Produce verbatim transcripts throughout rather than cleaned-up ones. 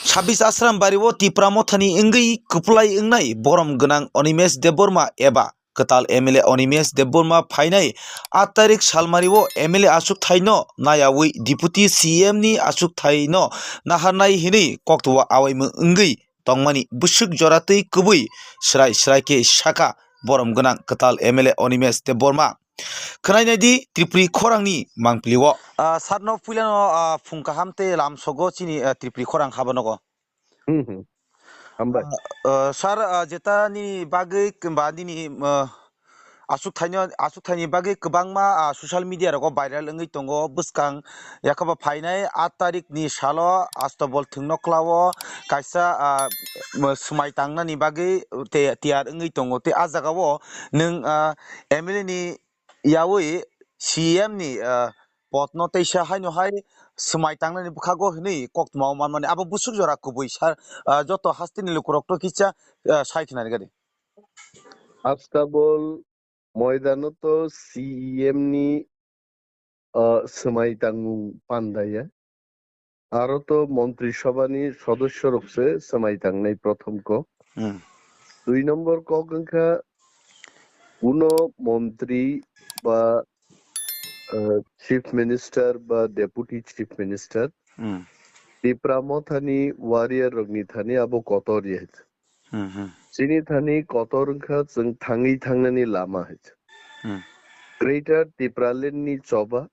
Sabis Asram Bari o Tipra Mothani wngwi kwplai wngnai borom gwnang Animesh Debbarma eba kwtal M L A Animesh Debbarma phainai aat tarik salmari o M L A achukthai no nayawi Deputy C M ni achukthai no naharnai hinwi koktwma awaimung wngwi tongmani bwswk jora twi kwbwi swrai swrai khe sakha borom gwnang kwtal M L A Animesh Debbarma. Khwnai nai di Tripuri khorang ni mangpili o. Ah, sir no puila no, ah, phung kaham tei lam sogo chini, ah, Tripuri khorang haba nogo. Hmm, hmm. Hambai. Ah, ah, sir, ah, jeta nini bagwi ba nini, ah, asuk thaino, asuk thaini bagwi kwbangma, ah, social media rogo viral wngwi tongo. Bwskang yakaba phainai aat tarik ni salo Astobol thwngno klao kaisa, ah, mo-, swmai tangnani bagwi te-, tiyar wngwi tongo. Tei ah jagao nwng, ah, M L A ni yawi C M ni, ah, potno teisa haino hai swmai tangnani bwkhago hinwi koktwmao manmani abo bwswk jora kubui sir, ah, joto hasteni lukurokno kisa, ah, sai khnani gadi. Astabol moidano to C E M ni, ah, swmai tangmung pandaya. Aro to Montri Sabha ni sodosyo rok se swmai tangnai prothom kok. Hmm. Dui nombor kok wngkha kuno montri ba, eh, chief minister ba deputy chief minister Hmm. Tipra Mothani warrior rokni thani abo kotor ya. Hmm, hmm. Chini thani kotor wngkha chwng thangwi thangnani lama hai. Hmm. Greater Tipraland ni choba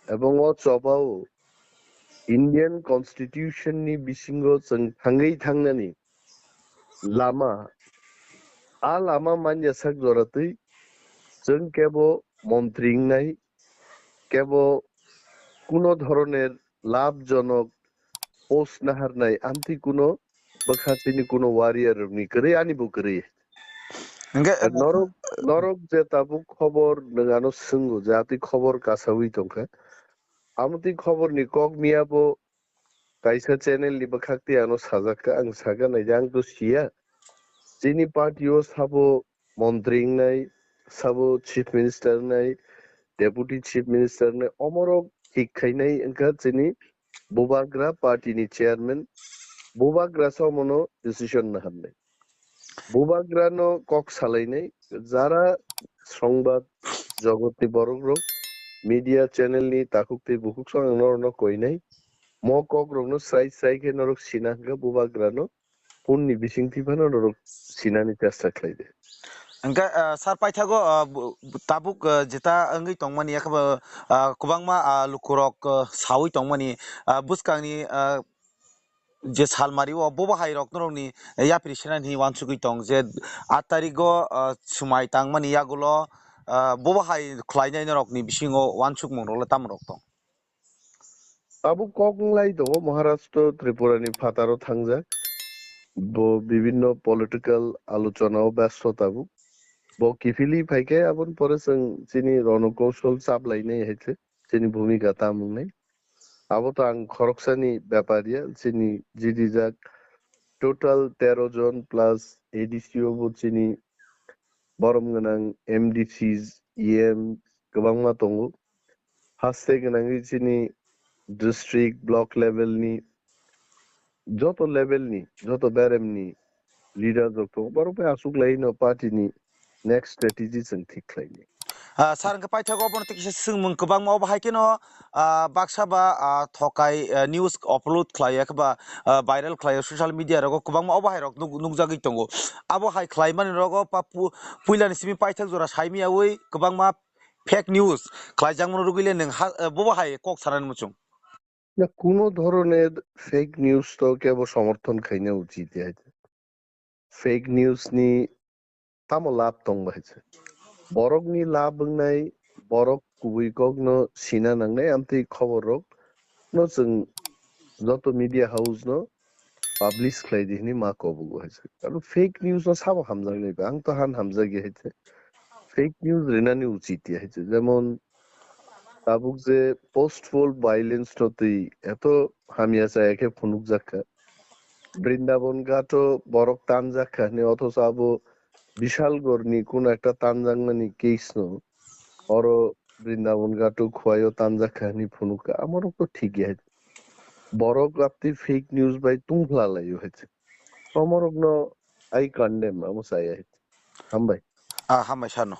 ebong o choba o Indian Constitution ni bisingo chwng thangwi thangnani lama, a lama manya sak jora twi chwng kebo montri wngnai, kebo kuno dhoroner labhjonok post naharnai amtwi kuno bwkha chini kuno warrior rokni kwrwi, ani bo kwrwi. Hingke, Norok, norok je tabuk khobor nwng ano swngo je atwi khobor kasawi tongkha. Amtwi khobor ni kok miya bo kaisa channel ni bwkhak twi ano sajak kha, ang saka nai je ang to siya. Chini party o sabo montri wngnai, sabo chief minister wngnai, deputy chief minister wngnai, omorok thik khainai wngkha chini Bubagra party ni chairman, Bubagra se omono decision naharnai. Bubagra no kok salainai, jara songbad jogotni borok rok, media channel ni takhuk tei bukhuk song ang norokno koinai. Mo kok rokno srai srai khe norok sina hwnkha Bubagra no phone ni bisingtwi phano norok sinani chesta khlai di. Hingke, ah, sir paithago, ah, bu-, bu-, tabuk, ah, jeta wngwi tongmani, yakhe bo, ah, kwbangma, ah, lukurok, ah, sawi tongmani, ah, bwskangni, ah, je salmari o bobo hai rok norokni yapri senani hinwi uansugwi tong je aat tarigo, ah, swmai tangmani yagulo, ah, bobo hai khlainai norokni bisingo uansukmung rok le tamo rok tong? Tabuk kok wnglai tongo Maharashtra, Tripura ni phataro thangjak. Bo bibinno political alochona o byasto tabuk. Bo kiphilwi phaikhe aboni pore chwng chini rono koushol chaplainai hai khe chini bhumika tamo wngnai. Abo to ang khoroksani bepar ya, chini jidijak total tero jon plus A D C o bo chini borom gwnang M D Cs, E M kwbangma tongo. Haste gwnangwi chini district, block level ni, joto level ni, joto berem ni leader rok tongo. Borok bai aswk lai no party ni next strategy chwng thik khlai di. Ah, sir, hwnkhe paithago obono tei kisa swngmung kwbangma, obo hai kheno, ah, baksa ba, ah, thokai, ah, news upload khlai ya khe ba, ah, viral khlai ya social media rogo kwbangma obo hai rok nuk-, nukjagwi tongo. Abo hai khlai mani rogo pa pu-, puila ni simi paithak jora saimi yaui kwbangma fake news khlai jakmano rwgwi le nwng ha, ah, bobo hai kok sanani muchung. Na kuno dhoroner fake news to kebo somorthon khaina uchit ya. Fake news ni tamo lab tong bai se. Borok ni lab wngnai, borok kubui kok no sina nangnai, amtwi khobor rok no chwng joto media house no publish khlai di hinwi ma kobogo hai se. Aro fake news no sabo hamjaknai ba, ang to han hamjak ya hai se. Fake news rinani uchit ya hai se. Jemon tabuk je post poll violence no twi eto hamya chaya khe phunukjak kha. Brindaban ghato borok tanjak kha hinwi, othocho abo Bishalgarhni kuno ekta tanjakmani case no oro Brindaban ghato Khowai o tanjak kha hinwi phunuk kha. Amorok to thik ya. Borok apni fake news bai tungphla laio hai se. Omorokno I condemn, amo saya hai se. Hambai. Ah, hambai sano.